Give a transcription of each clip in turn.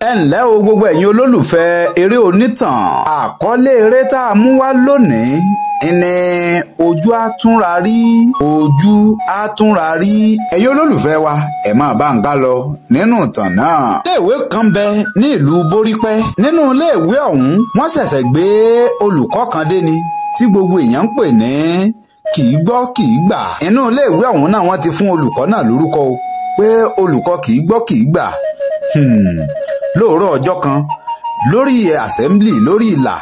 Ẹ ǹlẹ́ o gbogbo ẹ̀yin olólùfẹ́ eré onítàn. Àkọlé eré tá a mú wá lónìí ni ojú àtúnra rí, ojú àtúnra rí. Ẹ̀yin olólùfẹ́ wa, ẹ máa bá ń ká lọ nínú ìtàn náà. Iléèwé kan bẹ ní ìlú Borípẹ́. Nínú iléèwé ọ̀hún, wọ́n ṣẹ̀ṣẹ̀ gbé olùkọ́ kan dé ni tí gbogbo èèyàn ń pè ní kì í gbọ́ kì í gbà. Inú iléèwé ọ̀hún náà wọ́n ti fún olùkọ́ náà lórúkọ o pé olùkọ́ kì í gbọ́ kì í gbà. Lóòrọ̀ ọjọ́ kan lórí assembly lórí ìlà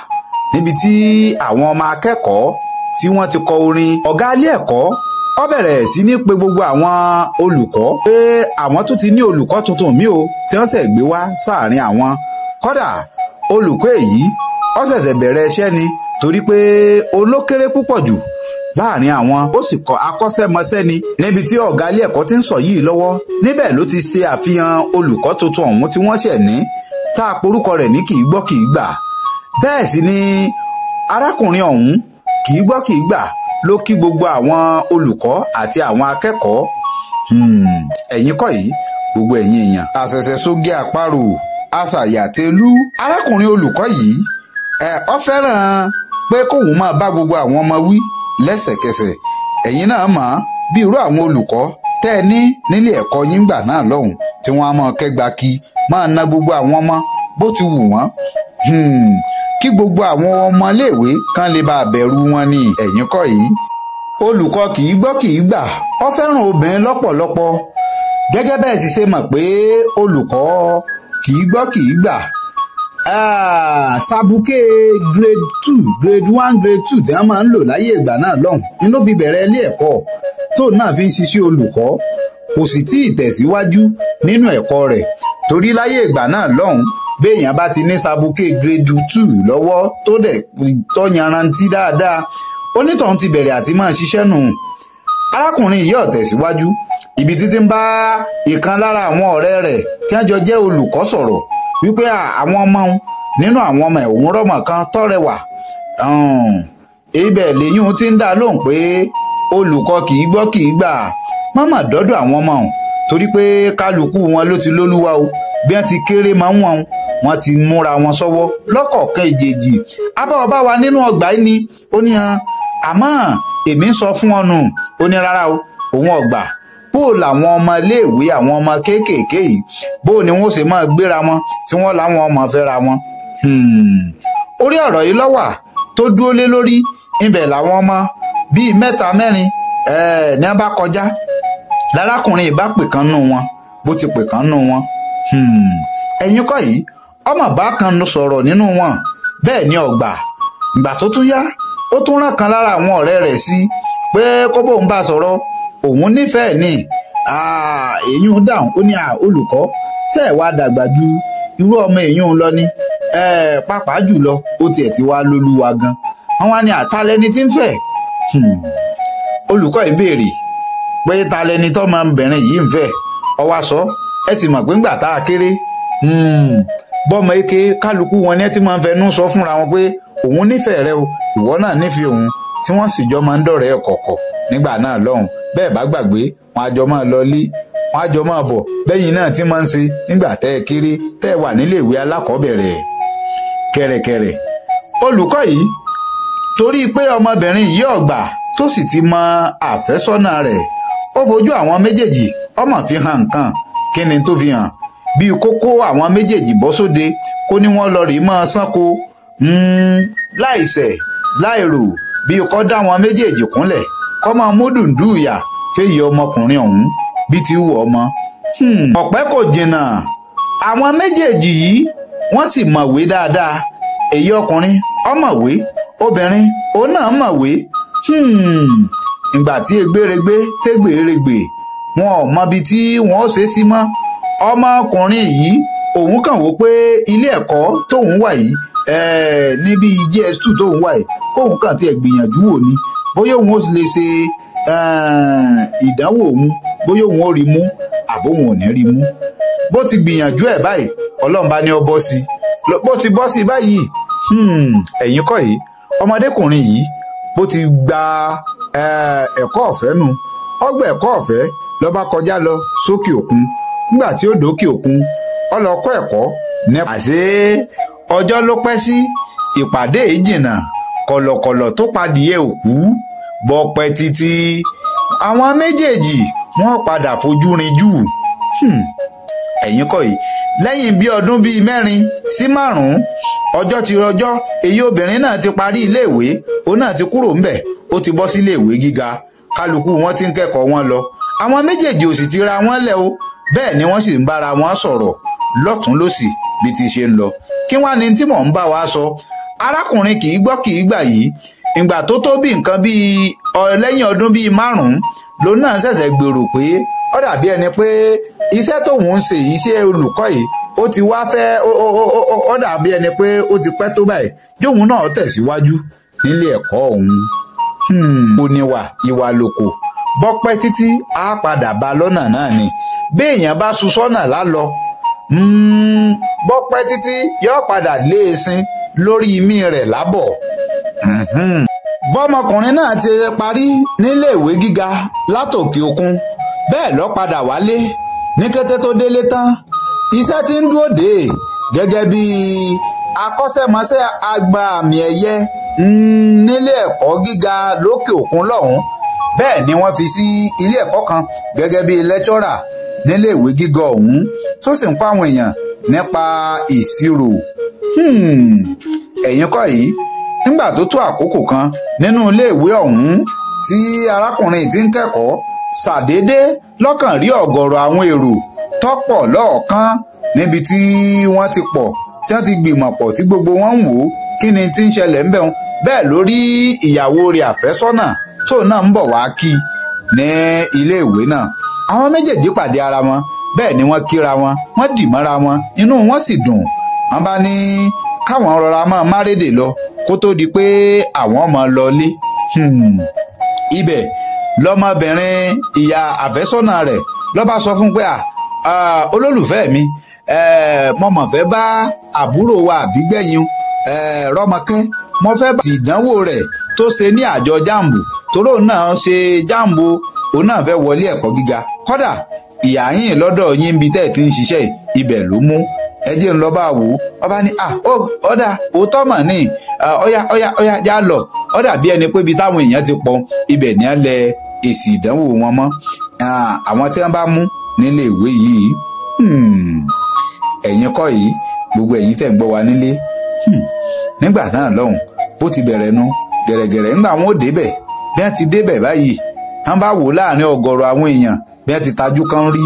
níbi tí àwọn ọmọ akẹ́kọ̀ọ́ tí wọ́n ti kọ orin, ọ̀gá ilé ẹ̀kọ́ ó bẹ̀rẹ̀ sí ní pe gbogbo àwọn olùkọ́ pé àwọn tó ti ní olùkọ́ tuntun mi o tí wọ́n ṣẹ̀ gbé wá sáàrin àwọn. Kódà olùkọ́ èyí ó ṣẹ̀ṣẹ̀ bẹ̀rẹ̀ iṣẹ́ ni torí pé olókéré púpọ̀ jù láàrin àwọn, ó sì kọ́ akọ́ṣẹ́mọṣẹ́ ni. Níbi tí ọ̀gá ilé ẹ̀kọ́ ti ń sọ yìí lọ́wọ́, níbẹ̀ ló ti ṣe àfihàn olùkọ́ tuntun ọ̀hún tí wọ́n ṣẹ̀ ní tá a porúkọ rẹ̀ ní kì í gbọ́ kì í gbà. Bẹ́ẹ̀ sì ni arákùnrin ọ̀hún kì í gbọ́ kì í gbà ló kí gbogbo àwọn olùkọ́ àti àwọn akẹ́kọ̀ọ́. Ẹ̀yin kọ́ yìí, gbogbo ẹ̀yin èèyàn. Àṣẹ̀ṣẹ̀ sógé àparò aṣàyàtẹ̀lú. Arákùnrin olùkọ́ yìí ó fẹ́ràn pé kóun máa bá gbogbo àwọn ọmọ wí lẹ́sẹ̀kẹsẹ̀. Ẹ̀yin náà mọ̀ bí irú àwọn olùkọ́ tẹ́ ẹ ní nílé ẹ̀kọ́ yín gbà náà lọ́hùn tí wọ́n á máa kẹ́gba kí máa na gbogbo àwọn ọmọ bó ti wù wọ́n, kí gbogbo àwọn ọmọléèwé kan lè bá bẹ̀rù wọn ni. Ẹ̀yin kọ́ yìí, olùkọ́ kì í gbọ́ kì í gbà ó fẹ́ràn obìnrin lọ́pọ̀lọpọ̀. Gẹ́gẹ́ bẹ́ẹ̀ sì ṣe mọ̀ pé olùkọ́ kì í gbọ́ kì í gbà, sabuké grade 2 grade 1 grade 2 tí wọ́n máa ń lò láyé ìgbà náà lọ́hùn ni ló fi bẹ̀rẹ̀ ilé ẹ̀kọ́ tó náà fi ń ṣiṣẹ́ olùkọ́. Kò sì tí ì tẹ̀síwájú nínú ẹ̀kọ́ rẹ̀ torí láyé ìgbà náà lọ́hùn béèyàn bá ti ní sabuké grade 2 lọ́wọ́ tó dẹ̀ tó yanrantí dáadáa, onítọ̀hún ti bẹ̀rẹ̀ àti máa ṣiṣẹ́ nù. Arákùnrin yìí ò tẹ̀síwájú. Ibi títí ń bá ìkan lára àwọn ọ̀rẹ́ rẹ̀ tí wọ́n jọ jẹ́ olùkọ́ sọ̀rọ̀ wípé àwọn ọmọ òun nínú àwọn ọmọ ẹ̀hún rọ́mọ kan tọ́rẹwà. Ibẹ̀ lẹ́yìn tí ń dá lóhùn pé olùkọ́ kì í gbọ́ kì í gbà mọ́mọ́ dọ́dọ̀ àwọn ọmọ òun torí pé kálukú wọn ló ti lólúwa o, bí wọ́n ti kéré máa ń wọ̀n wọ́n ti múra wọn sọ́wọ́ lọ́kọ̀ọ̀kan ìjèjì. Abáwọ̀ bá wa nínú ọgbà yìí ni ó ní hàn, àmọ́ èmi ń sọ fún ọ nù. Ó ní rárá o, òun ọgbà bó làwọn ọmọ iléèwé àwọn ọmọ kéékèèké yìí bó ni wọ́n ṣe máa gbéra wọn tí wọ́n láwọn ọmọ fẹ́ra wọn. Orí ọ̀rọ̀ yìí lọ́wà tó dúró lé lórí. Ibẹ̀ làwọn ọmọ bíi mẹ́ta mẹ́rin ní wọ́n bá kọjá. Lárákùnrin ìbá pè kan nù wọn, bó ti pè kan nù wọn. Ẹ̀yin kọ́ yìí, ọmọ bá kan sọ̀rọ̀ nínú wọn. Bẹ́ẹ̀ ni ọgbà ìgbà tó tún yá ó tún rán kan lára àwọn ọ̀rẹ́ rẹ̀ sí pé kó bóun bá sọ̀rọ̀, òun nífẹ̀ẹ́ ni. Èyí ń dáhùn, ó ní olùkọ́ tẹ́ ẹ̀ wá dàgbà ju irú ọmọ èyí ń lọ ni, pàápàá jùlọ ó tiẹ̀ ti wá lólúwa gan. Wọ́n wá ní àtàlẹ́ni tí ń fẹ́. Olùkọ́ ìbéèrè pé talẹ́ni tọ́mọbìnrin yìí ń fẹ́. Ó wá sọ, ẹ sì mọ̀ pé ńgbà tá a kéré bọ́mọ eke kálukú wọn ní ẹ ti máa ń fẹnu sọ fúnra wọn pé òun nífẹ̀ẹ́ rẹ o, ìwọ náà nífẹ̀ẹ́ òun, tí wọ́n sì jọ máa ń dọ̀rẹ́ kọ̀kọ̀ nígbà náà lọ́hùn. Bẹ́ẹ̀ bá gbàgbé, wọn á jọ máa lọ lé, wọn á jọ máa bọ̀, bẹ́yìn náà ti máa ń ṣe nígbà tẹ́ ẹ kéré tẹ́ ẹ wà níléèwé alákọ̀ọ́bẹ̀rẹ̀. Kẹ̀rẹ̀kẹ̀rẹ̀ olùkọ́ yìí torí pé ọmọbìnrin yìí ọ̀gbà tó sì ti mọ àfẹ́sọ́nà rẹ̀, ó fojú àwọn méjèèjì ọmọ fi hàn nǹkan. Kí ni tó fi hàn? Bí kókó àwọn méjèèjì bọ́ sóde kó ní wọ́n lọ rí máa sánko láìṣẹ̀ láìrò, bí kò dá àwọn méjèèjì kúnlẹ̀ kọ́ máa mú dùndú ìyà fèyí ọmọkùnrin ọ̀hún bí ti wù ọmọ. Ọ̀pẹ́ kò jìnnà, àwọn méjèèjì yìí wọ́n sì mọ̀wé dáadáa. Èyí ọkùnrin ọmọwé, obìnrin òun náà mọ̀wé. Ìgbà tí egbèrègbè tégbèrègbè wọn ò mọbi tí wọn ó ṣe sí mọ́. Ọmọkùnrin yìí òun kàn wò pé ilé ẹ̀kọ́ tóun wà yìí níbi JS2 tóun wà yìí, kóun kàn tiẹ̀ gbìyànjú wò ni bóyá òun ó lè ṣe ìdánwò òun, bóyá òun ó rí mú àbóhun ò ní rí mú. Bó ti gbìyànjú ẹ̀ báyìí, Ọlọ́run bá ní ọ bọ́ sí i. Bó ti bọ́ sí i báyìí, ẹ̀yin kọ́ yìí, ọmọdékùnrin yìí bó ti gba ẹ̀kọ́ ọ̀fẹ́ nu, ọgbà ẹ̀kọ́ ọ̀fẹ́ ló bá kọjá lọ sókè òkun. Nígbà tí ó dókè òkun, ó lọ kọ́ ẹ̀kọ́ Ní àṣé ọjọ́ ló pẹ́ sí ìpàdé yìí jìnnà, kọ̀lọ̀kọ̀lọ̀ tó padìyẹ òkú bọ́pẹ́ títí àwọn méjèèjì wọ́n padà fojú rinjú. Ẹ̀yin kọ́ yìí, lẹ́yìn bí ọdún bíi 4 sí 5, ọjọ́ ti rọjọ́, èyí obìnrin náà ti parí iléèwé, òun náà ti kúrò ńbẹ̀, ó ti bọ́ sí iléèwé gíga, kálukú wọn ti ń kẹ́kọ̀ọ́ wọn lọ. Àwọn méjèèjì ò sì fi ra wọn lẹ̀ o, bẹ́ẹ̀ ni wọ́n sì ń bára wọn sọ̀rọ̀ lọ́tún lọ́sì bí ti ṣe ń lọ. Kí wá ni tí mò ń bá wa sọ? Arákùnrin kì í gbọ́ kì í gbà yìí, ìgbà tó tó bí nǹkan bíi lẹ́yìn ọdún bíi 5 lòun náà ṣẹ̀ṣẹ̀ gbèrò pé ó dàbí ẹni pé iṣẹ́ tóun ń ṣe iṣẹ́ olùkọ́ yìí ó ti wá fẹ́, ó dàbí ẹni pé ó ti pẹ́ tó báyìí, jóun náà tẹ̀síwájú nílé ẹ̀kọ́ òun. Kò níwà ìwà lòkò bọ́pẹ́ títí á padà bá lọ́nà náà ni. Béèyàn bá sun sọ́nà lálọ, bọ́pẹ́ títí yóò padà lé esin lórí imí rẹ̀ lábọ̀. Bọ́mọkùnrin náà ti parí nílé ìwé gíga látòkè òkun, bẹ́ẹ̀ ló padà wálé. Ní kété tó délé tán, iṣẹ́ tí ń dúró dè gẹ́gẹ́ bí akọ́ṣẹ́mọṣẹ́ àgbà àmì ẹ̀yẹ nílé ẹ̀kọ́ gíga lókè òkun lọ́hùn. Bẹ́ẹ̀ ni wọ́n fi sí ilé ẹ̀kọ́ kan gẹ́gẹ́ bí lẹ́tọ́rà nílé ìwé gíga ọ̀hún, tó sì ń kọ́ àwọn èèyàn nípa ìṣirò. Ẹ̀yin kọ́ yìí, nígbà tó tó àkókò kan nínú ilé ìwé ọ̀hún tí arákùnrin ti ń kẹ́kọ̀ọ́, ṣàdédé lọ́kàn rí ọ̀gọ̀rọ̀ àwọn èrò tọ́pọ̀ lọ́ọ̀kan níbi tí wọ́n ti pọ̀, tí wọ́n ti gbìmọ̀ pọ̀, tí gbogbo wọn ń wò ó kí ni tí ń ṣẹlẹ̀ ńbẹ̀ wọn. Bẹ́ẹ̀ ló rí ìyàwó rẹ̀ àfẹ́sọ́nà tó náà ń bọ̀ wá kí ní ilé ìwé náà. Àwọn méjèèjì pàdé ara wọn, bẹ́ẹ̀ ni wọ́n kíra wọn, wọ́n dì mọ́ra wọn, inú wọn sì dùn. Wọ́n bá ní káwọn rọra máa márédè lọ kó tó di pé àwọn máa lọlé. Ibẹ̀ lọmọbìnrin ìyá àfẹ́sọ́nà rẹ̀ ló bá sọ fún pé olólùfẹ́ mi, mo mọ̀ fẹ́ bá àbúrò wa àbígbẹ̀yìn Rọ́mọkẹ́, mo fẹ́ bá ìdánwò rẹ̀ tó ṣe ní àjọ jambu, toró náà ṣe jambu, òun náà fẹ́ wọlé ẹ̀kọ́ gíga. Kódà ìyá yín lọ́dọ̀ yín bí tẹ́ ẹ̀ ti ń ṣiṣẹ́ ibẹ̀ ló mú, ẹ jẹ́ ń lọ bá wò ó. Ọba ní ọ̀dà òótọ́ mọ̀ ní, ọ̀yá ọ̀yá ọ̀yá já lọ. Ó dàbí ẹni pé ibi táwọn èèyàn ti pọ̀ ibẹ̀ ní á lẹ èsì ìdánwò wọn mọ́ àwọn tí wọ́n bá mú nílé ìwé yìí. Ẹ̀yin kọ́ yìí, gbogbo ẹ̀yin tẹ̀ ń gbọ́ wa nílé. Nígbà náà lọ́hùn bó ti bẹ̀rẹ̀ nu gẹ̀rẹ́gẹ̀rẹ́, ńgbà wọn ò débẹ̀, bí wọ́n ti débẹ̀ báyìí, wọ́n bá wò láàrin ọ̀gọ̀rọ̀ àwọn èèyàn, bí wọ́n ti tajú kan rí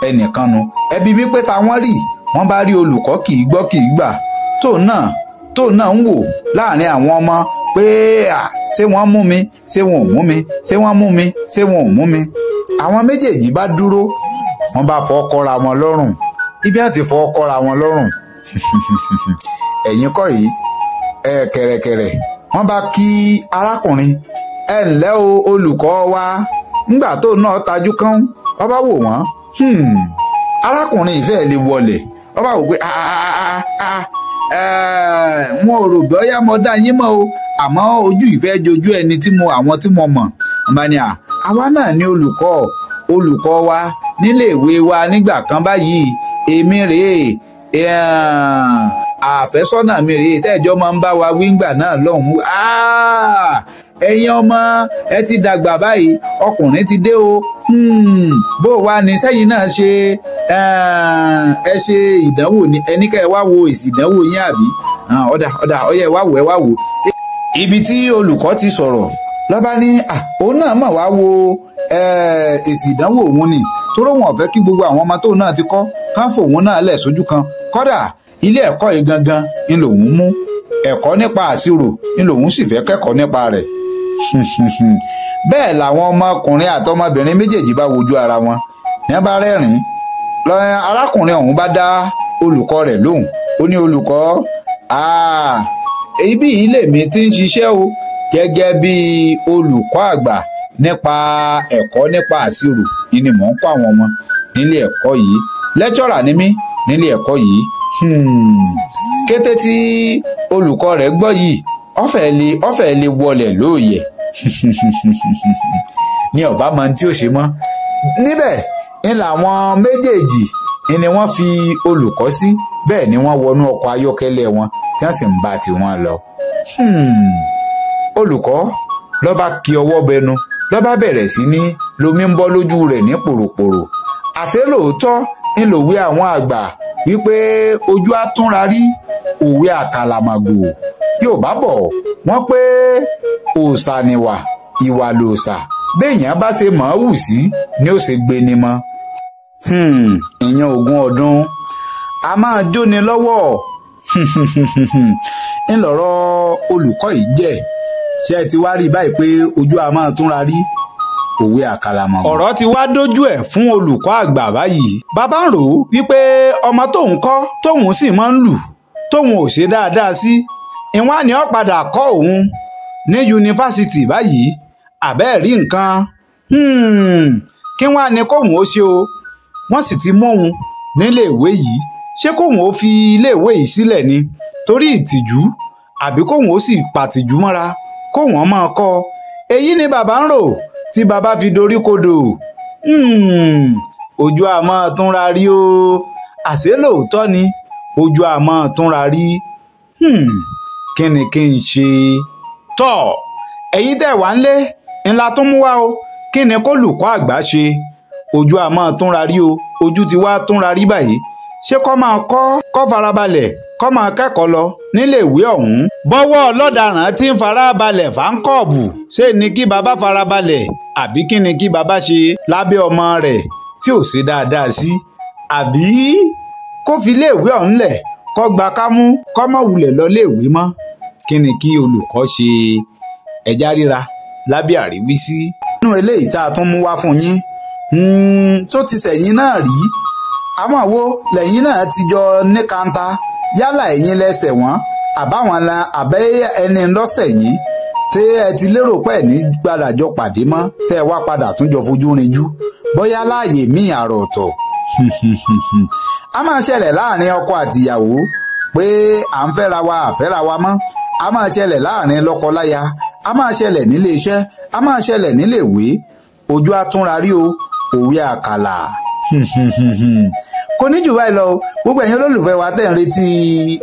ẹnìkan nu. Ẹbí mi pé ta wọ́n rí, wọ́n bá rí olùkọ́ kì í gbọ́ kì í gbà tó náà ń wò láàrin àwọn ọmọ pé ṣé wọ́n mú mi, ṣé wọn ò mú mi, ṣé wọ́n mú mi, ṣé wọn ò mú mi. Àwọn méjèèjì bá dúró, wọ́n bá fọ́ kọ́ra wọn lọ́rùn. Ibi àti fọ́ kọ́ra wọn lọ́rùn. Ẹ̀yin kọ́ yìí, kẹ̀rẹ̀kẹ̀rẹ̀ wọ́n bá kí arákùnrin, ẹ ǹlẹ́ o olùkọ́ wa. Ńgbà tó náà tajú kán, wọ́n bá wò wọ́n. Arákùnrin ìfẹ́ lè wọlẹ̀, wọ́n bá wò pé wọn ò rò bóyá mo dá yín mọ̀ o, àmọ́ ojú ìfẹ́ jojú ẹni tí mo àwọn tí mo mọ̀. Wọ́n bá ní àwa náà ní olùkọ́ wa nílé ìwé wa nígbà kan báyìí, èmi rèé, àfẹ́sọ́nà mi rèé tẹ́jọ́ máa ń bá wa wíńgbà náà lọ́hùn-ún. Ẹ̀yin ọmọ ẹ ti dàgbà báyìí, ọkùnrin ti dé o, bó wá ní sẹ́yìn náà ṣe ẹ ṣe ìdánwò ní ẹni ká ẹ wá wo èsì ìdánwò yín àbí? Ọ̀dà ọ̀dà ọ̀yẹ́ wá wò ẹ wá wò. Ibi tí olùkọ́ ti sọ̀rọ̀ lọ́ba ní òun náà mà wá wo èsì ìdánwò òun ni, toró wọn ò fẹ́ kí gbogbo àwọn ọmọ tóun náà ti kọ́ kán fòun náà lẹ̀ sójú kan. Kódà ilé ẹ̀kọ́ yìí gangan ni lòun mú ẹ̀kọ́ nípa àṣírò ni lòun sì fẹ́ kẹ́kọ̀ọ́ nípa rẹ̀. Bẹ́ẹ̀ làwọn ọmọkùnrin àtọmọbìnrin méjèèjì bá wojú ara wọn ní bá rẹ́rìn-ín. Arákùnrin ọ̀hún bá dá olùkọ́ rẹ̀ lóhùn, ó ní olùkọ́, ibi ilé mi ti ń ṣiṣẹ́ o gẹ́gẹ́ bí olùkọ́ àgbà nípa ẹ̀kọ́ nípa àṣírò ni mò ń kọ́ àwọn ọmọ nílé ẹ̀kọ́ yìí, lẹ́tọ́rà ni mí nílé ẹ̀kọ́ yìí. Kété tí olùkọ́ rẹ̀ gbọ́ yìí, ọ̀fẹ́ lè wọlẹ̀ lóòyẹ̀ ní ọ̀bá mọ tí ó ṣe mọ́. Níbẹ̀ ń làwọn méjèèjì ni wọ́n fi olùkọ́ sí, bẹ́ẹ̀ ni wọ́n wọnú ọkọ̀ ayọ́kẹ́lẹ́ wọn tí wọ́n sì ń bá tiwọn lọ. Olùkọ́ ló bá ki ọwọ́ bẹnu, ló bá bẹ̀rẹ̀ sí ní lomi ń bọ́ lójú rẹ̀ ní pòròpòrò. Àṣé lóòótọ́ ń lòwe àwọn àgbà wípé ojú àtúnra rí òwe àkàlàmàgò. Yóò bá bọ̀ wọ́n pé òòṣà nìwà, ìwà lòòṣà, béèyàn bá ṣe mọ̀ ọ́ wù sí ni ó ṣe gbé ni mọ́. Ìyẹn ogún ọdún a máa jóni lọ́wọ́. Ńlọrọ̀ olùkọ́ yìí jẹ́. Ṣé ẹ ti wá rí báyìí pé ojú a máa túnra rí òwe àkàlàmọ̀gbò. Ọ̀rọ̀ ti wá dójú ẹ̀ fún olùkọ́ àgbà báyìí. Bàbá ń rò ó wípé ọmọ tóun kọ́ tóun sì máa ń lù tóun ò ṣe dáadáa sí, ìwọ́n ni ó padà kọ́ òun ní yunifásitì báyìí. Àbẹ́ẹ̀ rí nǹkan, kí wọ́n á ní kóun ó ṣe o. Wọ́n sì ti mú òun níléèwé yìí. Ṣé kóun ó fi iléèwé yìí sílẹ̀ ni torí ìtìjú, àbí kóun ó sì pàtìjú mọ́ra kóun ó máa kọ́? Èyí ni bàbá ń rò tí bàbá fi dorí kodò. Ojú a máa túnra rí o. Àṣé lóòótọ́ ni ojú a máa túnra rí. Kí ni kí n ṣe? Tọ́ ẹ̀yin tẹ́ wà ńlé ńlá tó mú wá o. Kí ni kólùkọ́ àgbà ṣe? Ojú a máa túnra rí o. Ojú ti wá túnra rí báyìí. Ṣé kó máa kọ́ farabalẹ̀ kó máa kẹ́kọ̀ọ́ lọ nílé ìwé ọ̀hún? Bọ́wọ́ ọlọ́daràn tí ń farabalẹ̀ fáńkọ́ọ̀bù, ṣé ni kí bàbá farabalẹ̀ àbí kí ni kí bàbá ṣe lábẹ́ ọmọ rẹ̀ tí ò ṣe dáadáa sí? Àbí kó fi iléèwé ọ̀hún lẹ̀ kó gba kámú kó má wulẹ̀ lọ iléèwé mọ́? Kí ni kí olùkọ́ ṣe? Ẹja ríra lábẹ́ àríwísí. Nínú eléyìí tá a tún mú wá fún yín, tó ti sẹ̀yìn náà rí, àwọn wo lẹ́yìn náà ti jọ ní kanta, yálà ẹ̀yin lẹ́sẹ̀ wọ́n àbáwọn la àbẹ́ ẹni lọ́sẹ̀ yín tẹ́ ẹ ti lérò pé ní gbàdàjọ pàdé mọ́, tẹ́ ẹ wá padà tún jọ fojú rinjú bóyá láàyè míì àrò ọ̀tọ̀. A máa ṣẹlẹ̀ láàrin ọkọ àtìyàwó pé à ń fẹ́ra wa àfẹ́ra wa mọ́. A máa ṣẹlẹ̀ láàrin lọ́kọláya, a máa ṣẹlẹ̀ nílé iṣẹ́, a máa ṣẹlẹ̀ nílé ìwé. Ojú àtúnra rí o, òwe àkàlà. Kò ní jù báyìí lọ. Gbogbo ẹ̀yin olólùfẹ́ wa tẹ̀ ń retí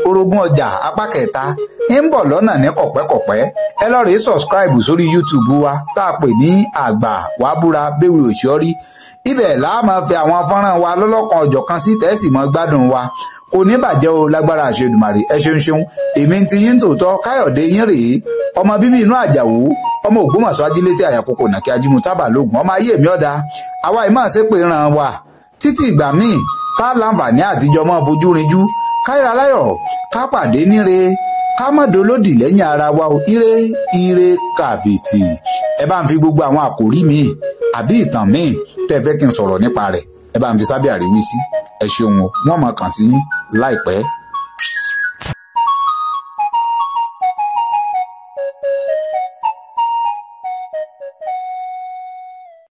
orogún ọjà apá kẹta ń bọ̀ lọ́nà ní kọ̀pẹ́kọ̀pẹ́. Ẹ lọ rèé subscribe sórí YouTube wa tá a pè ní Àgbà Wàbúra Béwì Òṣìọ́rí. Ibẹ̀ la máa fi àwọn fọ́nrán wa lọ́lọ́kan ọ̀jọ̀kan sí tẹ́sí mọ́ gbádùn wa. Kò ní bàjẹ́ o lágbára àṣẹ Èdùmàrè. Ẹ ṣeun ṣeun. Èmi ti yín tòótọ́ Káyọ̀dé yín rèé, ọmọ bíbí inú Àjàwó, ọmọ Ògbómọ̀ṣọ́ ajílété àyàkókò nàkí ajímú tábà lóògùn, ọmọ ayé mi ọ̀dà. Àwa ìmọ̀ ṣépè ràn wá títí ìgbà míì ká láǹfààní àtijọ́ mọ́ fojú rinjú. Káyọ̀rọ̀ aláyọ̀ ká pàdé níre, ká má dolódì lẹ́yìn ara wa o. Ire ire kàbìtì. Ẹ bá ń fi gbogbo àwọn àkòrí míì àbí ìtàn míì tẹ́ fẹ́ kí n sọ̀rọ̀ nípa rẹ̀, ẹ bá ń fi sábẹ́ àríwísí. Ẹ ṣeun o, wọ́n máa kàn sí yín láìpẹ́.